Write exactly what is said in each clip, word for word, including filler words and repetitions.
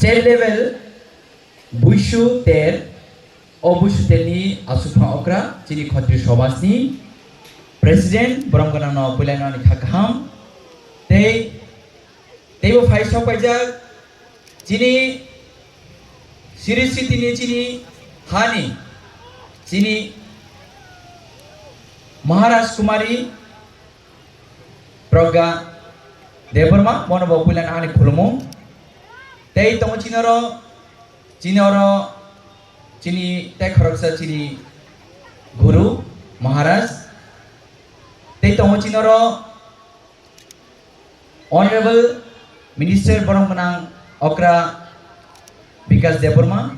State level Buisu ter, o Buisu terni aswkphang okra chini Khatri Somajni president, borom gwnangno puilano ani kha kaham. Tei, teibo phai sok paijak chini Sri Sitini chini hani chini Maharaj Kumari Pragya Debbarma, bono bo puilano ani khulumung. Tei tongo chini oro, chini oro, chini tei khoroksa chini Guru Maharaj. Tei tongo chini oro Honorable Minister borom gwnang okra Bikash Debbarma,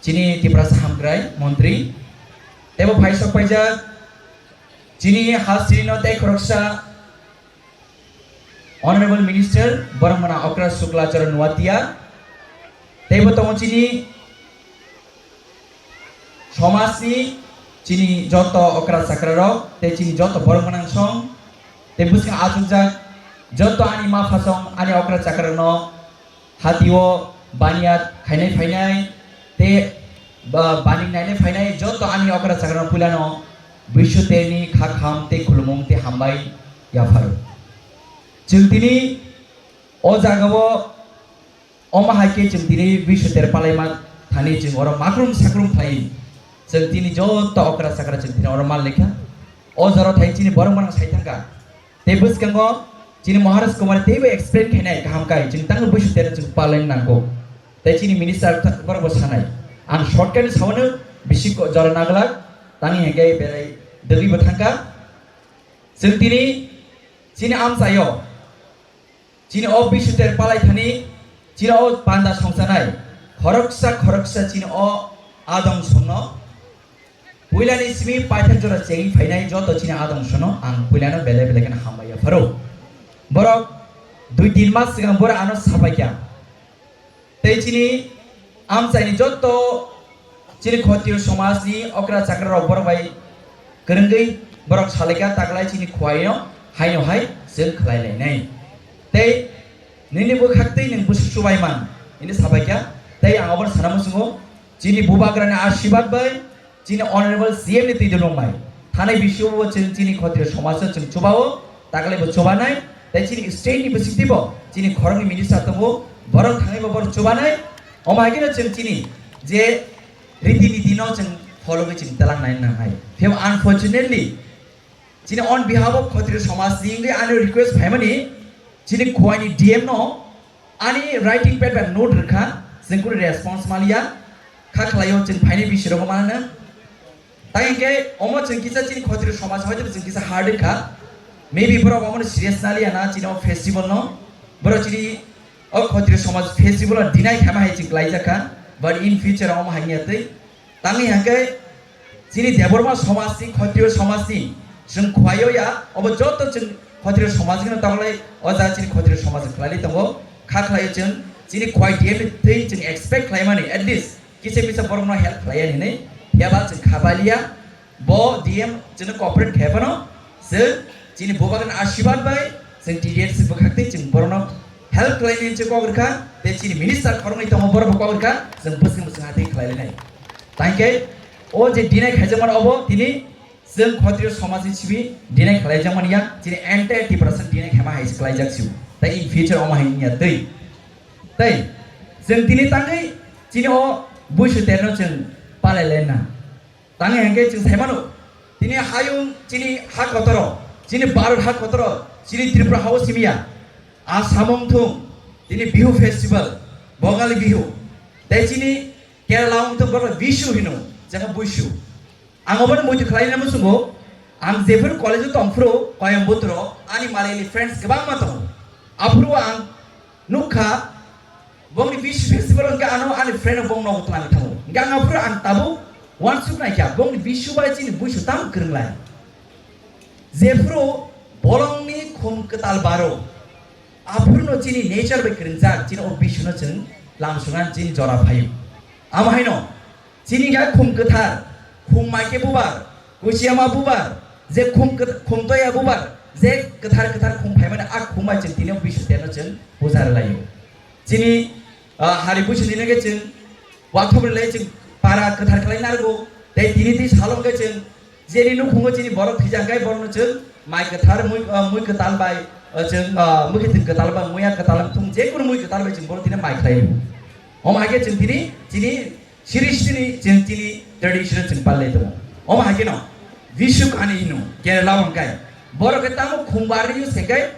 chini Tiprasa hamkrai montri. Teibo phai sok paijak chini hasteni no tei khoroksa Honorable Minister borom gwnang okra Shukla Charan Nuatia. Teibo tongo chini somajni chini joto okra chakrarok tei chini joto borom gwnang song tei bwskango achukjak joto ani ma phasong ani okra chakrarokno hatio baniya khainai phainai tei ba-, baning nainai phainai joto ani okra chakrarokno puilano Buisu terni kha kaham tei khulumung tei hambai yapharo. Chwng tini o jagao Omo hai khe chwng tini Buisu ter palaima thani chwng oro makrum sakrum khlai. Chwng tini joto okra chakra chwng tini oro man lekha. O jora thai chini borok mano sai thangkha. Tei bwskango chini Maharaj Kumar teibo explain khainai kaham kai chwng tangwi Buisu ter chwng palai nango. Tei chini minister borok bo sanai. Ang shortcut ni sawano bisi ko jora naglak tangwi hengkai berai dwgwi bo thangkha. Chwng tini chini amchaio Chini o Buisu ter palai thani, chini o panda songchanai, khoroksa khoroksa chini o adong songno, puilani simi paithak jora chengwi phainai joto chini adong sono ang puilano belai belai kheno hambai yapharo. Borok dui tin mas swkang borok ano sapaikha. Tei chini amchaini jotto chini Khotiyo somajni okra chakra rok borok bai kwrwngwi borok salaikha taklai chini khuaino haino hai chwng khlai lainai. Tei nini bwkhak tei nwng bwswk chubai man hwnwi sabaikha. Tei ang obono sana muchungo chini bubagrani ashirbad bai Chini honorable C M ni twi dulung bai. Thanai bisio bo chwng chini Khotiyo somaj no chwng chubao, taklai bo chubanai, tei chini state ni bisingtwi bo chini khoroknwi minister tongo, borok thangwi bo borok chubanai. Omo hai kheno chwng chini je riti niti no chwng follow wi chwng telang nai nangnai. Phiya unfortunately, Chini on behalf of Khotiyo somaj ni wngwi ani request phaimani, chini Khowai ni D M no ani writing pad bai note rwkha, chwng kunu response manliya, kha khlaio chwng phaini bisi rogo manano. Tai hwnkhe omo chwng kisa chini Khotiyo somaj hoite chwng kisa hard wngkha, maybe borok omono serious naliya na chini o festival no, borok chini o Khotiyo somaj festival no deny khaima hai chwng klaijak kha, but in future omo hai wngya twi. Tangwi hwnkhe chini Debbarma somajni, Khotiyo somajni chwng khuaio ya, obo joto chwng Khotiyo somajno tonglaio, o jaga chini Khotiyo somaj khlailai tongo, kha khlaio chwng, chini Khowai D M ni thwi chwng expect khlaimani, at least kisa misa borokno help khlaiya hinwi, phiya ba chwng kha baliya, bo D M chwngno cooperate khai phano, chwng chini bubagni ashirbad bai, chwng T D F C bwkhak twi chwng borokno help khlainani chwng kok rwkha, tei chini minister khoroknwi tongo borokbo kok rwkha, chwng bwswk bwswk hatwi khlailainai. Tangkhe o je deny khaijakmani obo tini chwng Khotiyo somajni simi deny khlaijakmani ya, chini entire Tiprasa deny khaima hai se khlaijak sio. Tei in future omo hai wngya twi. Tei chwng tini tangwi chini o buisu terno chwng palai laina. Tangwi hwnkhe chwng sai mano, tini hayung chini ha kotoro, chini Bharat ha kotoro, chini Tripura hao simiya, Assam wng thung, tini Bihu festival, Bongali Bihu, tei chini Kerala wng thung borok Vishu hino, jaka Buisu. Ang obono muitu khlaina muchungo, ang jephuru college-o tongphuru Coimbatore-o ani Malayali friends kwbangma tongo. Aphuru ang Nukha, bongni Vishu festival hwnkhe ano ani friend rok bong nogo twlangwi thango. Hwnkhe ang aphuru ang tabuk uansuk naikha, bongni Vishu bai chini Buisu tamo kwrwng lai. Jephuru bolongni khum kwtal baro, aphuruno chini nature bai kwrwngjak, chini o Bisuno chwng lamsukna chini jora phaio. Amo haino, Chini kha khum kwthar, khum maikhe bubar, kuchiyama bubar, je khum kwth-, khum toya bubar, je kwthar kwthar khum phaimani a khum bai chwng tini o Buisu terno chwng puja rwlaio. Chini Ah, hari buisini nage chwng wathop rilai chwng para kwthar khlai narwgo. Tei tini twi salo hwnkhe chwng jeni nukhungo chini borok thwijak khe borokno chwng mai kwthar mui, ah, mui kwtal bai, ah, chwng, ah, mui kwthwng kwtal bai, muya kwtal wng thung, jekunu mui kwtal bai chwng borok tini mai khlai rwo. Omo hai khe chwng tini chini siri siri chwng tini traditional chwng palai tongo. Omo hai kheno Vishu Kani hino Kerala o hwnkhe borok khe tamo khumbar ri se khe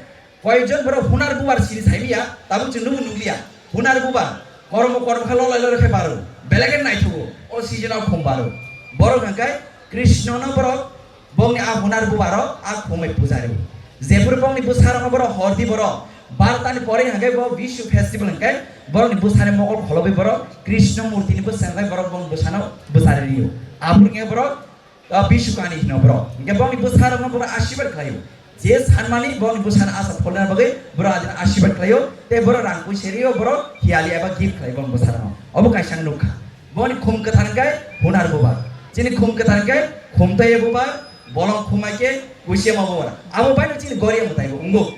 Koyekjon borok hunar bubar sini saimiya, tabuk chwng nukgo nukliya. Hunar bubar, kormo kormo khe lolai lolai khe baro. Belai khe naithogo, o season o khum baro. Borok hwnkhe Krishna no borok, bongni a hunar bubaro a khumai puja rio. Jephuru bongni bwsarokno borok hordi borok, bartani pore hwnkhe bo Vishu festival hwnkhe borokni bwsani mokol kholobwi borok Krishna murtini bwsa hwnkhe borok bongni bwsano bwsari rio. Aphuru hwnkhe borok Ah, Vishu Kani hino borok. Hingke borokni bwsarokno borok asirwad khlaio. Je sanmani borokni bwsano asa pholna bagwi borok adin asirwad khlaio. Tei borok rang pui serio borok hiyali eba gift khlai borokni bwsarokno. Obo kaisa ang nukha. Borokni khum kwthar hingke hunar bubar. Chini khum kwthar hingke khum taiya bubar, bolong khum hai khe kuisema bubar. Abo baino chini gori mwtai bo wngo.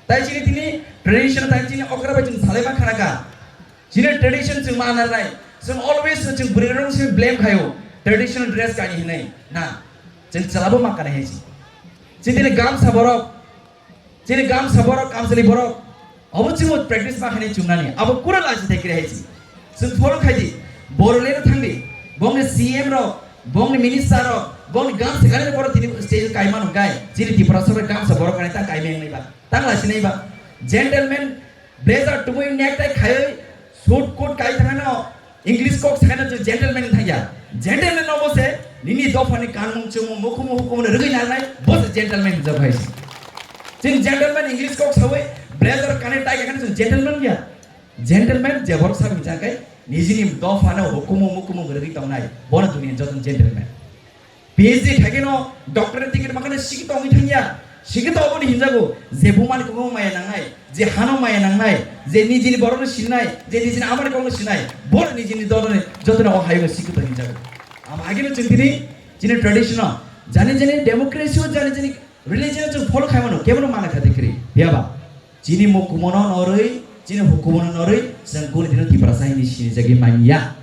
Tai chini tini tradition tai chini okra bai chini salai ma khana kha. Chini tradition chwng ma narnai. Chwng always chwng bwrwi rong se blame khaio. Traditional dress kani hinai. Na. Chwng chalabo ma kana heji. Chini tini gamsa borok. Chini gamsa borok, kamsali borok. Abo chwng practice ma khani chungnani. Abo kura laji thai kiri heji. Chwng follow khaidi. Boro lero thangdi. Bongni C M rok, bongni minister rok, bongni gamsa kani borok tini stage kai manu gai. Chini Tripura sabai gamsa borok kani ta kai meng nai ba. Tang laji nai ba. Gentleman blazer tubui necktie khaiwi suit coat kai thangano English kok sakano chwng gentleman thangya. Gentleman no bose nini dophani kanmung chumung mukhumung hukumung rwgwi narnai bose gentleman hinjak hai. Chwng gentleman English kok sawi blazer kane tie khakano chwng gentleman ya. Gentleman je borok sabi jang kai nijini dophano hukumung mukhumung rwgwi tongnai bono duniya joto gentleman. P H D khaikhe no doctorate degree mankhe no sikito wngwi thangya. Sikito oboni hinjago je bumani kokno maya nangnai, je hano maya nangnai, je nijini borokno sinai, je nijini amani kokno sinai, bo nijini doloni jotoni o hayungo sikito hinjago. Amo haikhe no chwng tini chini tradition o jani jani democracy o jani jani religion o chwng follow khaimano kebono mana kha de kwrwi. Phiyaba chini mukumono norwi, chini hukumono norwi chwng kuni dino Tiprasa hini sinijagwi manya.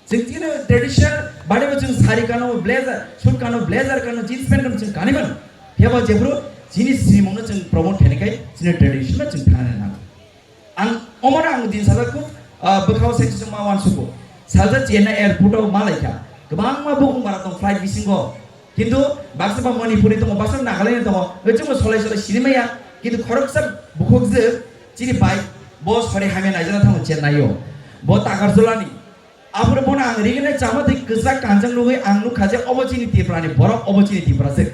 Chwng chini traditional bade bo chwng sari kano, blazer, suit kano, blazer kano, jeans pant kano chwng kanwi mano. Phiya bo jephuru chini sinimungno chwng promote khainai khai chini tradition no chwng thangna nango. Ang omono ang din sajak kuk, ah, bwkhao section ma uansugo. Salsa Chennai airport o ma laikha. Kwbangma bukung bara tong flight bisingo. Kintu baksa ba Manipuri tongo, baksa Nagaland tongo. Chwngno solai solai sinimaya. Kintu khoroksa bukhuk je chini bai bo sori hamya naijana thango Chennai o. Bo Takarjulani. Aphuru bono ang rigini chama twi kwchak kanjak nugwi ang nukha je obo chini Tiprani borok, obo chini Tipraswk.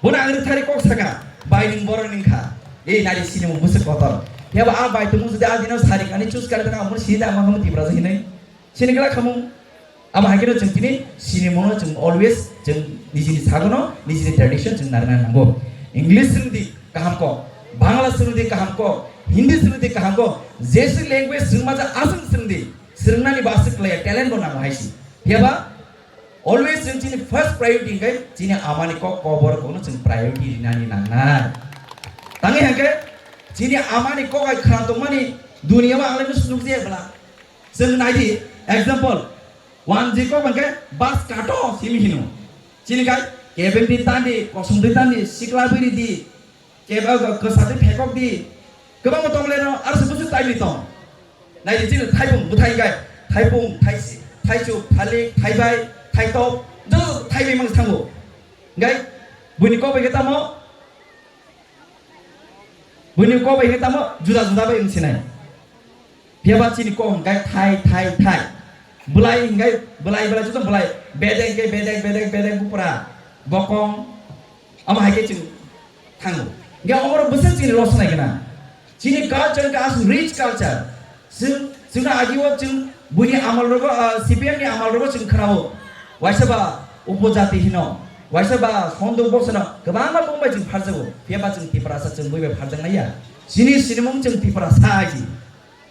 Bono ang rwthari kok saka, "Bai nwng borok ni wngkha, ei nari sinimung bwswk kotor." Phiya ba a bai tongmung jodi a dino sari kani chus kari thangkha, omo sini da ama khamung Tiprasa hinwi. Sini glak khamung. Abo hai kheno chwng tini sinimungno chwng always chwng nijini sagono, nijini tradition chwng narwkna nango. English swrwngdi kaham kok, Bangla swrwngdi kaham kok, Hindi swrwngdi kaham kok, jeswk language swrwngma ja aswk swrwngdi. Swrwngnani bo aswk klaiya, talent bo nango hai se. Phiya ba always chwng chini first priority hwnkhe chini amani kok, kobor kokno chwng priority rinani nangnai. Tangwi hwnkhe chini amani kok hai khna tongmani duniya o ang lai nukjaya bwla. Chwng naidi example, one G kok hwnkhe bus kato simi hino. Chini khai kebeng di tandi, kosong di tandi, sikla bwrwi di, Kebo kwsa twi phekok di. Kwbangma tong le no, aro se bwswk taimni tong. Nai di chini thaipung bwthai hwnkhe, thaipung, thaisi, thaichuk, thalik, thaibai, thaitop, joto thaibai mang thango. Hwnkhe buini kok bai khe tamo, buini kok bai khe tamo juda juda bai wng sinai. Phiya ba chini kok hwnkhe thai, thai, thai. Bwlai hwnkhe bwlai, bwlai joto bwlai. Bedek hwnkhe bedek, bedek, bedek bupra. Bokong. Omo hai khe chwng thango. Hwnkhe omorok bwswk chini rosnai gwnang. Chini culture hwnkhe aswk rich culture. Chwng, chwngno agio chwng buini amal rogo, ah, C P M ni amal rogo chwng khnao. Waisa ba upojati hino. Waisa ba sonduk boksano kwbangma bumbai chwng pharjago. Phiya ba chwng Tiprasa chwng buibai pharjaknai ya. Chini sinimung chwng Tiprasa hai si.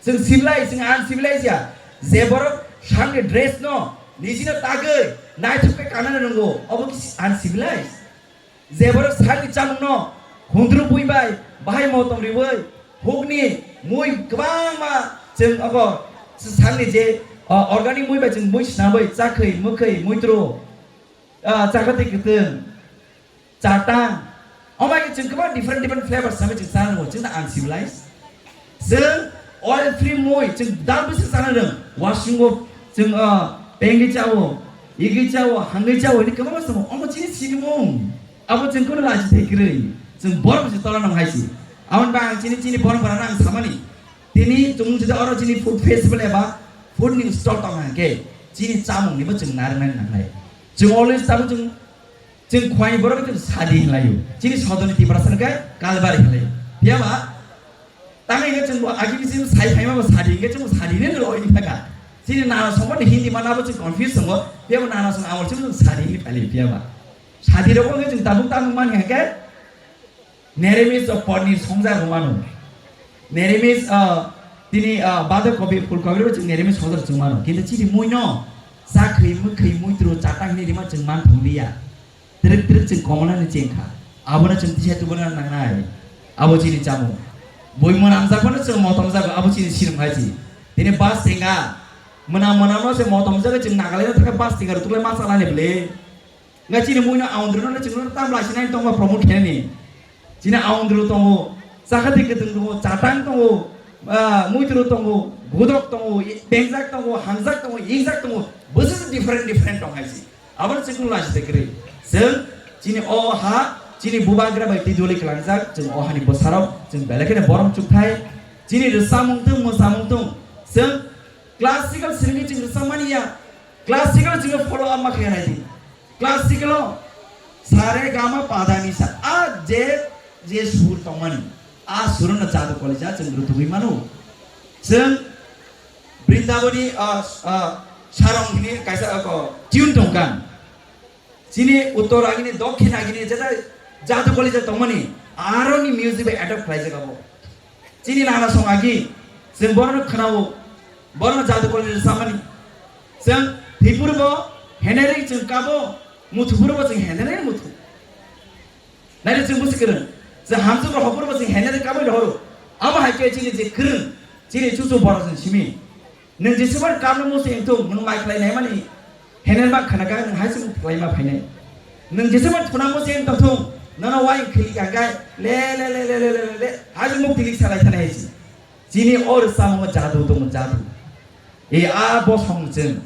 Chwng civilized, chwng uncivilized ya. Je borok sakni dress no nijino tagwi naithok khe kanani nwngo, obo khe uncivilized. Je borok sakni chamung no khundru bui bai bahai motom riwi hukni mui kwbangma Chwng obo sangni je, ah, organic mui bai chwng mui swnamwi chakhwi, mwkhwi, muitro, ah, chakhatwi kwtwng, chatang. Omo hai khe chwng kwbang different different flavors swnamwi chwng chana rwngo, chwngno uncivilized. Chwng oil free mui, chwng dal bwswk chana rwng, washroom o chwng, ah, pengwi chao, igwi chao, hangwi chao, hwnwi kwbangma swngo. Omo chini sinimung. Abo chwng kunu lachi thai kwrwi. Chwng borok se tola nang hai si. Aboni bagwi ang chini, chini borok rok ang samani. Tini chwng jodi oro chini food festival eba food ni stall tong hang khe chini chamung ni bo chwng narwk nani nangnai. Chwng always tabuk chwng, chwng khwai borok chwng sadi hinlaio. Chini sodoni Tiprasa ni khe kalbari hinlaio. Phiya ba tang hingke chwng bo agi bisi sai phaima bo sadi hingke chwng sadi ne lo in thaka. Chini nana songbo ni Hindi mana bo chwng confuse tongo. Phiya bo nana song amor chwng sadi hinwi phailai phiya ba. Sadi rok bo chwng tabuk tabuk man hingke Nerimis o pornir songjak rwmano. Nerimis, ah, tini, ah, badok kobi, phul kobi rw chwng nerimis songjak chwng mano. Kintu chini mui no, chakhwi, mwkhwi, muitro, chatang hinwi rima chwng man thang liya. Twrwk twrwk chwng komola ni cheng kha. Abono chwng tisa tubuna nangnai. Abo chini chamung. Bui mwnamjak phano chwng motomjak, abo chini sinung hai chi. Tini bus tenga. Mwnam mwnam no se motomjak chwng Nagaland thangkhe bus tenga rwtuklai ma chalani bwle. Nga chini mui no aundru no chwng no tam lai sinai tongma promote khenani. Chini aundru tongo, chakhatwi kwtwng tongo, chatang tongo, ah, muitru tongo, budok tongo, i-, bengjak tongo, hangjak tongo, ingjak tongo, bwswk different different tong hai si. Aboni chwng no lai si kwrwi. Chwng chini o ha, chini bubagra bai twi doli kwlangjak, chwng o hani bwsarok, chwng belai kheno borom chukthai. Chini rwchapmung tong, mwsamung tong, chwng classical simi chwng rwchapmani ya, classical chwng follow up ma khe nai di. Classical o sa re ga ma pa da ni sa, a je, je sur tongmani, a sur no jadu kolija chwng rutugwi mano. Chwng Brindaboni, ah, ah, sarong hini kaisa, ah, ko tune tongkha. Chini uttor agini, dokhin agini, jeta jadu kolija tongmani, aroni music bai adapt khlaijak abo. Chini nana song agi, chwng borokno khwnao, borokno jadu kolija samani. Chwng Tripura bo heneri chwng kabo, Muthupur bo chwng heneri muthu. Nai chwng busi kwrwng, chwng hamjwk rok hopor bo chwng heneri kaboi rohoro. Abo hai khe chini je kwrwng, chini chuchu borok chwng simi. Nwng jesebar kamno musi wngthung, nwng mai khlai naimani hener ma khana kha, nwng hai se muthulai ma phainai. Nwng jesebar thuna musi wngtong thung, nono wai khili kha kha, le, le, le, hai se muk tilik salai thanai hai se. Chini o rwchapmung jadu tongo, jadu. E a bosong chwng.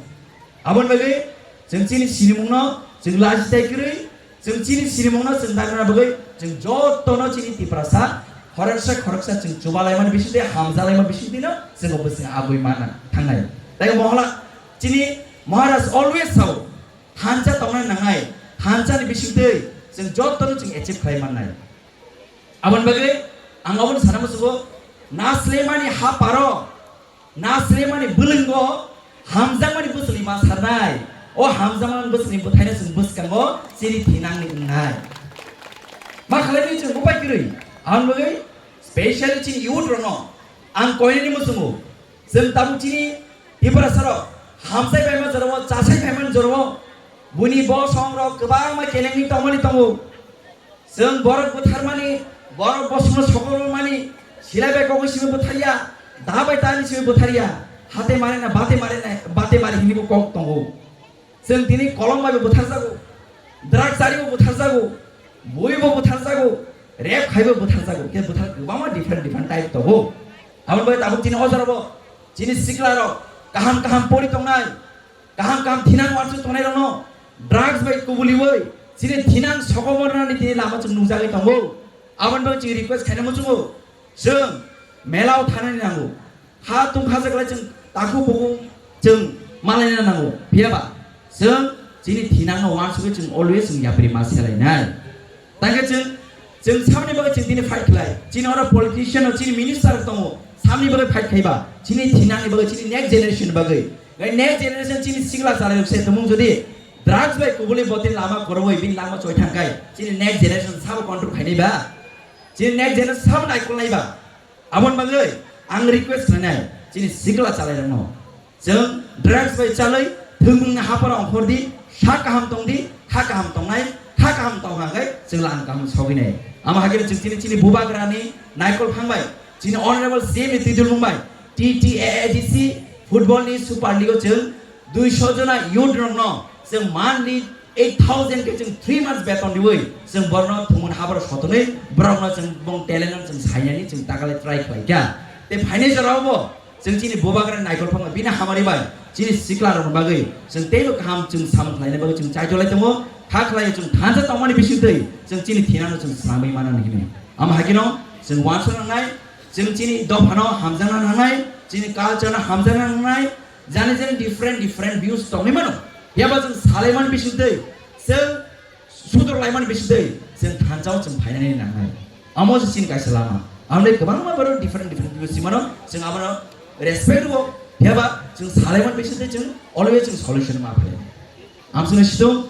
Aboni bagwi chwng chini sinimungno chwng lachi tai kwrwi, chwng chini sinimungno chwng dagna bagwi chwng jotono chini Tiprasa khoroksa khoroksa chwng chubalaimani bisingtwi, hamjalaima bisingtwino chwng bo chwng abui mana thangnai. Tai mohla chini Maharaj always sao, thansa tongnai nangnai, thansani bisingtwi chwng jotono chwng achieve khlai mannai. Aboni bagwi ang obono sana musugo, naslemani ha paro, naslemani bwlwngo hamjakmani bwswlwi ma sarnai. O hamjakmani bwswlwi bwthaino chwng bwskango chini thinangni wngnai. Ma khlaimani chwng upai kwrwi, aboni bagwi specially chini youth rokno ang koinani muchungo, chwng tabuk chini Tiprasarok hamsai phaima jorao, chasai phaimani jorao, buini bosongrok kwbangma kelengni tongmani tongo. Chwng borok butharmani, borok bosongno sokormani, silai bai kogwi simi butharya, da bai tani simi butharya, hate mare na bate mare na, bate mare hini bo kok tongo. Chwng tini kolom bai bo butharjago, drugs chari bo butharjago, bui bo butharjago, rape khai bo butharjago, khe buthar kwbangma different different type tongo. Aboni bai tabuk tini o jora bo chini sikla rok kaham kaham pori tongnai, kaham kaham thinang uansuk tongnai rokno drugs bai kubuliwi chini thinang sokomornani tini lama chwng nungjagwi tongo. Aboni bagwi chwng request khaina muchungo, chwng melao thanani nango. Ha tungkha jaklai chwng takhuk bukhuk chwng malaina nango. Phiya ba chwng chini thinangno uansugwi chwng always chwng yapri ma selainai. Tangkhe chwng, chwng samni bagwi chwng tini fight khlai. Chini oro politician o, chini minister tongo, samni bagwi fight khaiba, chini thinangni bagwi, chini next generation bagwi. Gai next generation chini sikla chalairok se tongmung jodi drugs bai kubuli botini lama koroi bini lama choi thangkai, chini next generation sabo control khainai ba? Chini next generation sabo naikolnai ba? Aboni bagwi ang request khlainai chini sikla chalairokno. Chwng drugs bai chalwi thwngmungni haparo ongkhordi, sak kaham tongdi, kha kaham tongnai, kha kaham tongkha hwnkhe chwng lang kaham sogwinai. Amo hakhe chwng chini, chini bubagrani naikol phang bai, chini honorable C M ni twidulmung bai, T T A A D C football ni Super League o chwng duiso jona youth rokno chwng monthly eight thousand khe chwng three months beton riwi chwng borno thumuni haboro sotonwi borokno chwng bong talent no chwng sainani chwng takale try khlai kha. Tei phainai jorao bo chwng chini bubagra Naikol Phangma bini hamari bai chini sikla rokni bagwi chwng teibo kaham chwng samung khlaina bagwi chwng chaitolai tongo. Kha khlai chwng thansa tongmani bisingtwi chwng chini thinano chwng slamwi manani hwnwi. Amo haikhe no chwng uansuk nangnai, chwng chini dophano hamjakna nangnai, chini culture no hamjakna nangnai, jani jani different different views tongwi mano. Phiya ba chwng salaimani bisingtwi, chwng sudor laimani bisingtwi, chwng thansao chwng phainani nangnai. Amo se chini kaisa lama. Amle kwbangma borok different different views si mano, chwng abono respect rwo. Phiya ba chwng salaimani bisingtwi chwng always chwng solution ma phaio. Amswkno situng,